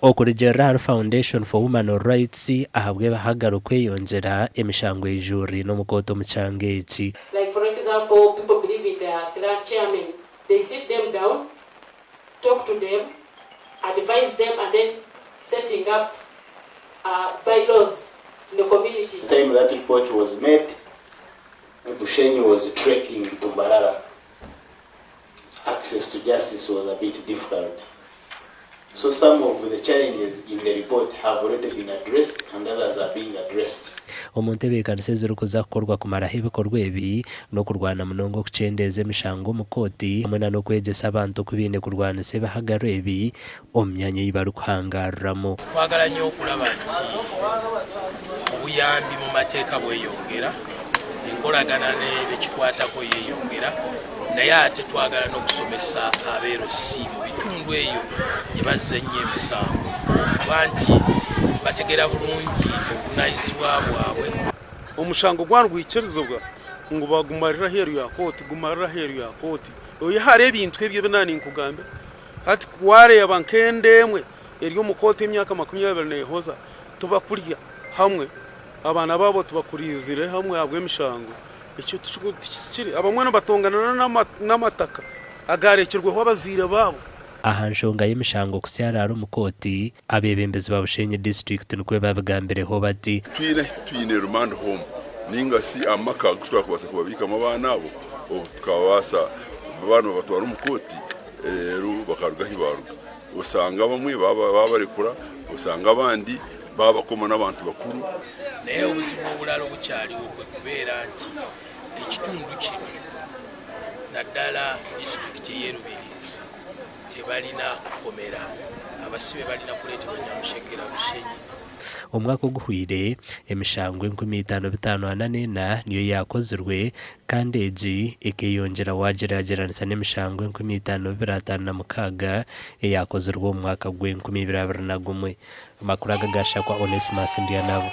Okurugiirira ahari Foundation for Woman Rights, ahabw'ebihagaro kweyongyera, emishango eijuriraine omu kooti omu kyanga eki. Like for example people believe in their clan chairmen they sit them down, talk to them, advise them and then setting up by-laws in the community. The time that report was made, Bushenyi was trekking to Mbarara. Access to justice was a bit difficult. So some of the challenges in the report have already been addressed and others are being addressed. Omu ntebeekanisa ezirikuza kukorwa kumaraho ebikorwa ebi, n'okurwana munonga okukyendeeza emishango omu kooti hamwe na n'okwegyesa abantu oku baine kurwanisa ebihagaro ebi omu myanya ei barikuhangaariramu. Twagala nnyo okulaba nti obuyambi mu mateeka bweyongera, enkolagana n'ebekikwatako yeyongera naye ate twagala n'okusomesa aba LC mu bitundu eyo gye bazza ennyo emisango okuba nti bategeera bulungi obuvunaanyizibwa bwabwe. Omushango gwaba nigwikirizibwa ngu bagumarire aheeru ya kooti, gumarire aheeru ya kooti. Oihireho hariho ebintu ebyo ebi naaba ninkugambira. Hati ku waareeba nk'enda emwe eri omu kooti emyaka 20 neehoza, tibakurya hamwe, abaana baabo tibakuriizire hamwe ahabw'emishango. Ekyo tikihikire. Abamwe nibatonganira n'amataka agaarekirweho abazaire baabo. Aha nshonga y'emishango kusyaraara omu kooti, abeebembezi ba Bushenyi disiturikiti nikwo babigambireho bati. Twine ahi twine remand home ninga shi amaka agu twakubaasa kubabiikamu abaana abo obu tukabaasa abaana babatwara omu kooti reero bakaruga ahi baaruga. Osanga abamwe baabarekura, osanga abandi baabakoma n'abantu bakuru. Naye obuzibu obulala obukyaliwo kwe kubeera nti ekitundu kino naddala disitulikiti ey'e Rubirizi tebalina kkomera, abasibe balina kuleetebwa Nyamushekera, Bushenyi. Omwaka oguhweire, emishango 5404 niyo yaakozirwe kandi egi ekeyongyera waagyeragyeranisa n'emishango 5256 eyaakozirwe omu mwaka gw'enkumi ibiri abiri na gumwe. Amakuru aga gaashakwa Onesmus Ndyanabo.